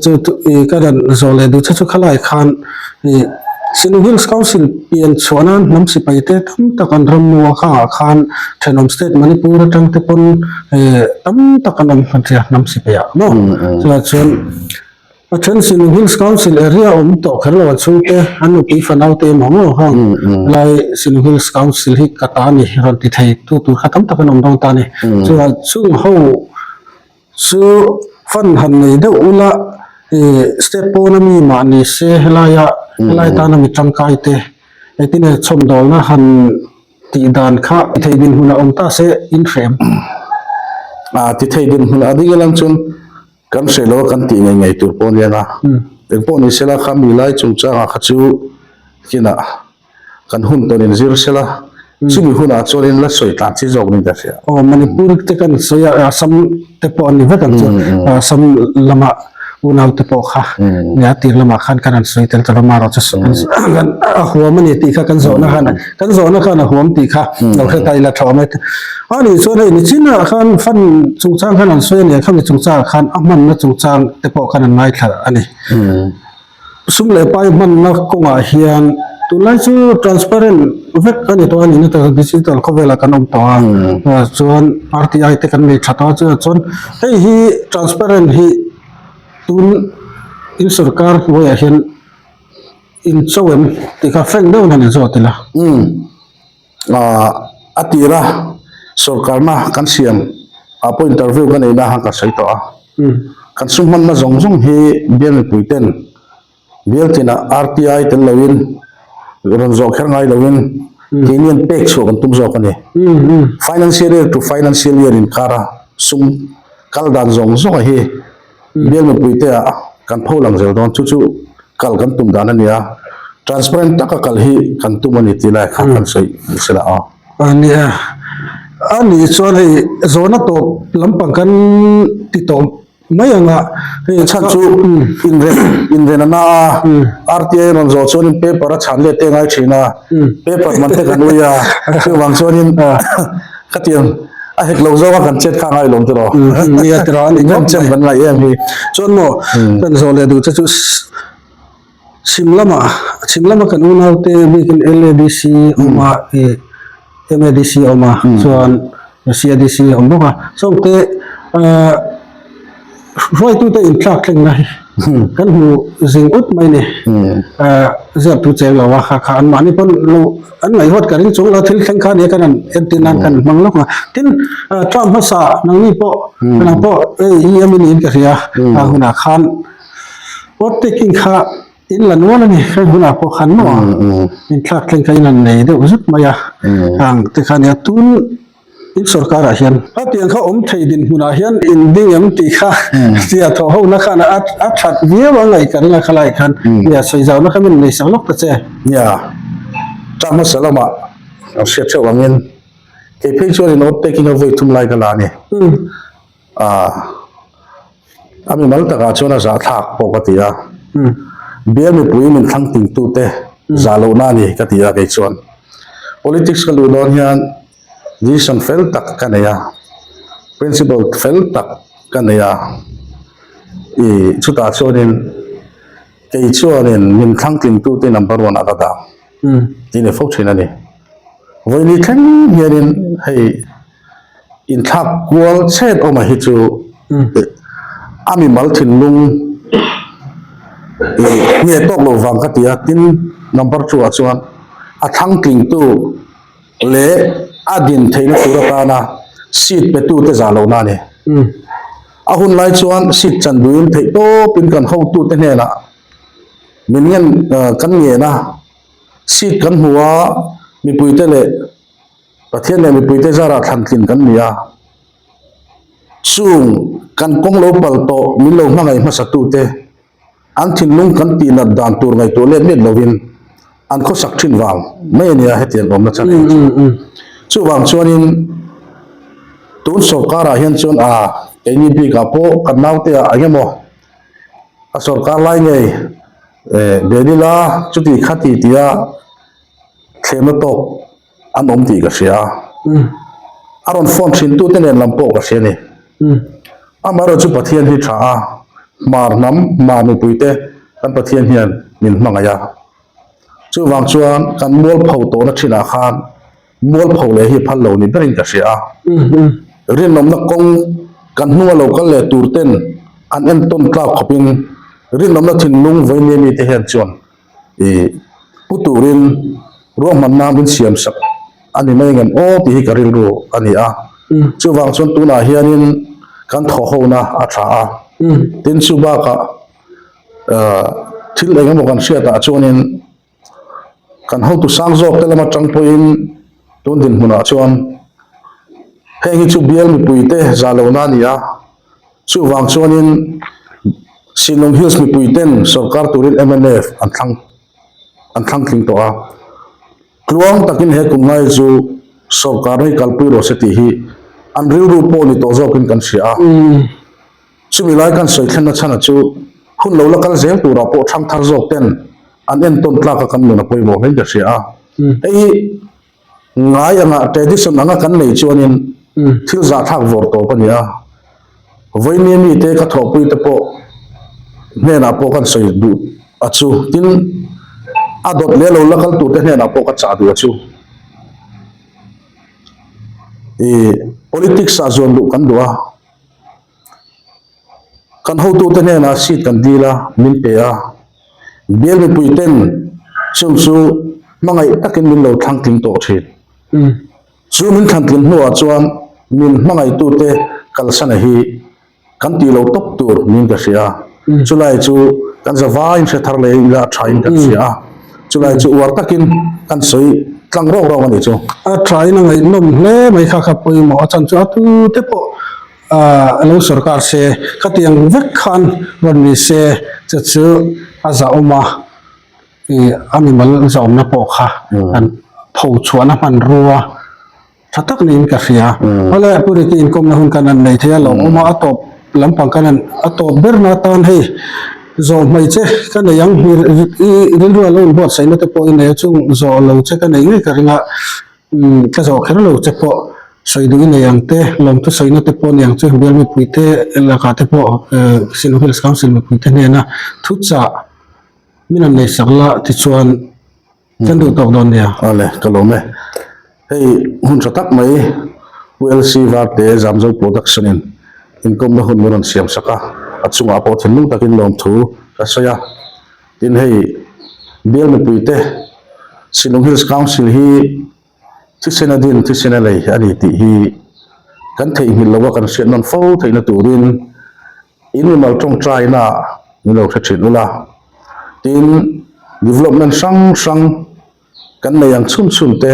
chu ih ka rawn zawh leh duh che chu khalai khan ih Sinung Hills Council pian chhuah nan hnam sipai te tam tak an ram mua khangah khan thenawm state Manipur atang te pawn ih tam tak an awm hman ṭhia hnam sipai ah maw chulai chuan. A then Sinung Hills Council area awm tawh kher lo an chhungte an nupui fanau te emaw maw hang helai Sinung Hills Council hi ka ta a ni rawn ti thei tu tur kha tam tak an awm dawn ta a ni. Chuan chung ho chu fund han nei deuh ula ih state pawna mi mah ni se helaia helai tana mi tangkai te engtin nge chhawmdawlna han tih dan kha ti thei dinhmun a awm ta se in hrem. A ti thei dinhmun a ding elang chuan Kan hre lo a kan tih ngei ngei tur pawh a nia nga, engpawh ni sela kha mi lai chungchangah kha chu kinah kan hun tawn in zir sela, chumi hunah chuanin la sawi tlan chi zawk niin ka hria. Aw Manipur te kan sawi a, Assam te pawh an ni vek ang chu, Assam lama unau te pawh kha nia tir lamah khan kan han sawi tel ta lo marawh chu kan a huam a ni tih kha kan zawhna khan kan zawhna khan a huam tih kha lo hre ta ila tha awm e. A nih chuan hei nichinah khan fund chungchang khan an sawi a ni a, khami chungchangah khan a hmanna chungchang te pawh khan an ngaithla a ni. Sum leh pai hmanna kawngah hian tunlai chu transparent vek a ni tawh a nihna tak digital khawvelah kan awm tawh a, chuan RTI te kan nei tha tawh a, chuvang chuan hei hi transparent hi tun in sorkar hnuaiah hian in cho em tih kha frank deuhin han inzawt ila. Aaa a tira sorkarna kan siam ah pawh interview ka neihna khan ka sawi tawh a, kan sum hmanna zawng zawng hi bial mipui ten bial tinah RTI tel loin rawn zawh kher ngai loin keini an pek chhuah kan tum zawk a ni. Financial year to financial year inkara sum kal dan zawng zawng a hi Bial mipuite ah kan pho lang zel dawn chu chu kal kan tum dan a ni a, transparent taka kal hi kan tum a ni tih lai kha kan sawi ni se la aw. A nia, a nih chuan hei zawhna tawp lampang kan ti tawh mai ang a, hei chhan chu inren inren a na a, RTI rawn zawh chuanin paper a chhan let te ngai thin a, paper man te kan ui a, chuvang chuanin khatiang A hek lo zawng a kan chet kha ngai lawm tiraw. Nia tiraw a ni ngawt mai. Kan ngaih em hi. Chuan maw kan zawh leh duh che chu chhim lama chhim lama kan unau te bikin LADC awm a ih MADC awm a chuan CADC awm bawk a chawngte hruaitute inthlak thlengna hi. Kan hmu zing ut mai ni. Ziaktu cheng lo a kha kha an mahni pawn lo an ngaihhuat ka ring chung lo thil thleng kha nia kan han entir nan kan hmang lawk a. Tin, term hmasa nangni pawh nang pawh hei EM i niin ka hria a hunah khan vote taking kha in la nual a ni. Heng hunah pawh khan maw inthlak thleng kha in han nei deuh zut mai a. Hang te kha nia tun In sorkarah hian a tiang kha awm thei dinhmunah hian in ding em tih kha tia thawh hona khan a a that viau a ngaih ka ring a khalai khan nia sawi zauna kha min nei sak lawk ta che. Nia, tah hmasa lamah an hriat theuh angin kei phei chuan in awt taking a vawi thum lai ka la a ni. Aaa a mimal takah chuan a zahthlak pawh ka ti a, bial mipui min thlang tingtute zah lohna a ni ka ti a kei chuan. Politics ka luh dawn hian Decision fel tak ka nei a, principle fel tak ka nei a, ih chutah chuanin kei chuanin min thlang tlingtute number one ah ka dah tih ni fo thin a ni. Vawini thleng hianin hei inthlak kual chet awma hi chu a mimal thinlung ih nge tawk loh vang ka ti a, tin number two ah chuan a thlang tlingtu leh a din theihna tur atana seat petute zah lohna a ni. A hun lai chuan seat chan duhin theih tawpin kan hotute hnenah min ngen kan ngen a, seat kan hmu a, mipuite leh Pathian leh mipuite zarah thlantlin kan ni a. Chung kan kawng lo pal tawh min lo hmangaih hmasatute An thinlung kan tih nat dan tur ngaihtuah let let lovin an khawsak thin vang mai a nia hetiang awmna chan ei chu. Chuvang chuanin tun sawrkarah hian chuan a keini bikah pawh kan naute ah eng emaw a sawrkar lai ngei Belila chuti khati tia thlemna tawk an awm tih ka hria a, a rawn phone thin tute nen lam pawh ka hria a ni. Amaherawhchu chu Pathian hi tha a, hmar hnam, hmar mipuite kan Pathian hian min hmangaih a. Chuvang chuan kan mualpho tawhna thinah khan mualpho leh hi phal lo ni berin ka hria a. Rinawmna kawng kan hnunga lo kal leh tur ten an entawn tlak khawpin rinawmna thinlung vawinia mite hian chuan Ih, pu turin ruahmanna min siam sak a ni mai ngem aw tih hi ka rilru a ni a. Chuvang chuan tunah hianin kan thawhhona a tha a. Tin chu bakah thil eng emaw kan hriatah chuanin kan hotu sang zawk te lam atang pawhin tun dinhmunah chuan heng hi chu bial mipuite zah lohna a ni a. Chuvang chuanin Sinlung Hills mipuiten sorkar turin mnf an thlang an thlang tling tawh a. Tluang takin he kum ngai chu sorkarna hi kalpui rawh se tih hi an rilru pawh ni tawh zawkin kan hria a. Chumi lai kan sawi thlenna chhana chu hun lo la kal zel turah pawh thang thar zawk ten an entawn tlaka kan nun a pawimawh hlein ka hria a. Hei hi Ngai anga tradition anga kan nei chuanin thil zahthlak vawr tawp a ni a, vawinia mite ka thawhpui te pawh hnenah pawh kan sawi duh a chu, tin a dawt leh lo la kal tur te hnenah pawh ka chah duh a chu. Ih politics ah zuan luh kan duh a. Kan hotute hnenah seat kan dil a, min pe a. Bial mipuiten chung chu hmangaih takin min lo thlang tling tawh thin. Chu min thlan tlin hnuah chuan min hmangaihtute kalsana hi kan tih lo tawp tur niin ka hria a. Chulai chu kan zavaiin hre thar leh ila a thain kan hria a. Chulai chu uar takin kan sawi tlang rawk rawk a nih chu. A thain a ngaihnawm hle mai kha kha pawimawh a chan chu a tute pawh a lo sorkar se khatiang vek khan rawn ni se chu chu a zahawm a ih a mimal zahawmna pawh kha an pho chhuahna hmanrua tha tak niin ka hria awle pu Ricky inkawmna hun kan han nei thei a lo awm a a tawp lampang kan han a tawp berna atan hei zawh hmai che ka nei ang i rilru a lo inbuatsaihna te pawh i nei a chung zawh lo che ka nei ngei ka ring a. Umm ka zawh kher lo che pawh sawi duh i nei ang te, lawmthu sawina te pawh ni ang chu bial mipui te lakah te pawh Shillong Hills Council mipui te hnena thuchah min han nei sak la tichuan kan duh tawk dawn nia. Awle ka lawm e. Hei hun tha tak mai Pu LC Varte Zamzo Production in inkawmna hun min rawn siam sak a. A chungah pawh thinlung takin lawmthu ka sawi a. Tin hei bial mipuite Shillong Hills Council hi Thisen a din, thisen a lei a ni tih hi kan theihnghilh lo a, kan hriat nawn fo theihna turin in mimal tawngtaina min lo hre thin ula. Tin, development hrang hrang kan nei ang chhun chhun te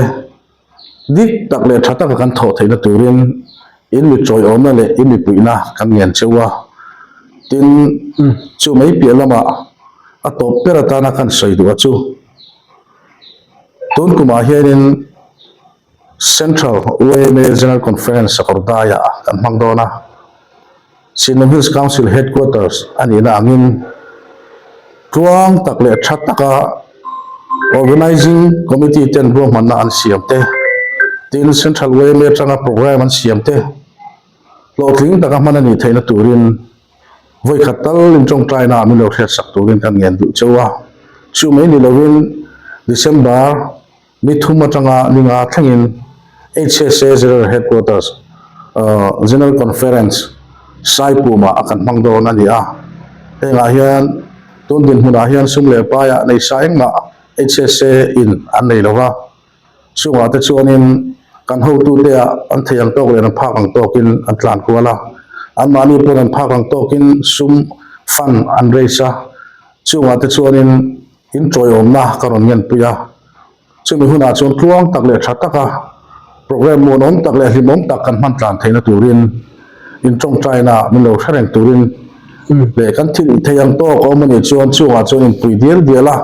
dik tak leh tha taka kan thawh theihna turin in mi tawiawmna leh in mi puihna kan ngen cheu a. Tin, chu mai piah lamah a tawp ber atana kan sawi duh a chu. Tun kumah hianin Central YMA General Conference Sakawrdaiah kan hmang dawn a, Sinlung Hills Council Headquarters a nihna angin tluang tak leh tha taka Organising Committee ten ruahmanna an siam te, tin Central YMA atanga programme an siam te hlawhtling taka hman a nih theihna turin Vawi khat tal in tawngtaina ah min lo hriat sak turin kan ngen duh cheu a, chu mai ni lovin December ni thum atanga ni nga thlengin HSA General Headquarters General Conference Saipumah a kan hmang dawn a ni a, hengah hian tun dinhmunah hian sum leh paiah nei sa engmah HSA in an nei lova. Chungah te chuanin kan hotute ah an thei ang tawk leh an phak ang tawkin an tlan kual a, anmahni pawn an phak ang tawkin sum fund an raise a, chungah te chuanin in tawiawmna ka rawn ngenpui a, chumi hunah chuan tluang tak leh tha taka programme muanawm tak leh hlimawm tak kan hman tlan theihna turin in tawngtaina min lo hre reng turin leh kan thil thei ang tawk a awm a nih chuan chungah chuan inpui dial dial a,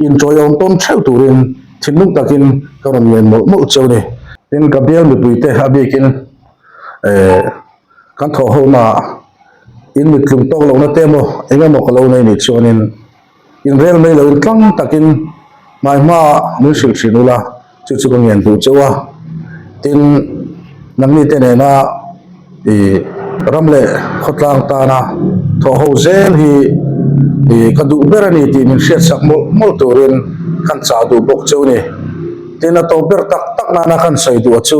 in tawiawm tawn theuh turin Thinlung takin ka rawn ngen mawlh mawlh cheu ni. Tin, ka bial mipuite a bikin eh kan thawh ho naah in mit tlung tawk lohna te emaw eng emaw ka lo nei nih chuanin in rel mai loin tlang takin hmai hmaah min hrilh thin ula chu chu ka ngen duh cheu a. Tin, nangni te nena ih ram leh khawtlang tana thawh ho zel hi ih ka duh ber a ni tih min hriatsak mawlh mawlh turin kan chah duh bawk cheu ni. Tin, a tawp ber tak tak nana kan sawi duh a chu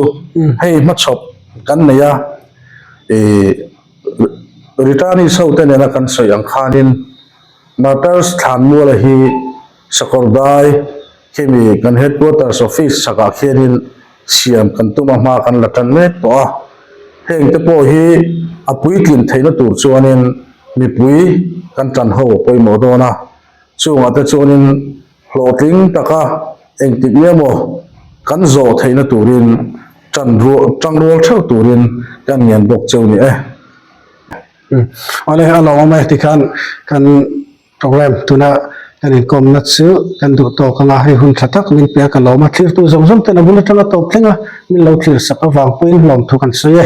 hei hmachhawp kan nei a ih returnees ho te nena kan sawi ang khanin Martyrs Thlanmuala hi Sakawrdai Khimi kan headquarters office chhakah khianin siam kan tum a hma kan la tan mek tawh a, heng te pawh hi a puitlin theihna tur chuanin mipui kan tan ho a pawimawh dawn a, chungah te chuanin hlawhtling taka engtik nge maw kan zawh theihna turin tan rual tangrual theuh turin kan ngen bawk cheu ni e. Awle a lawm e tikhan kan. Programme tuna kan inkawmna chu kan duh tawk anga hei hun tha tak min pe a, ka lawm a, thlirtu zawng zawng ten a bul atanga tawp thleng a min lo thlir sak avang pawhin hlawm thu kan sawi e.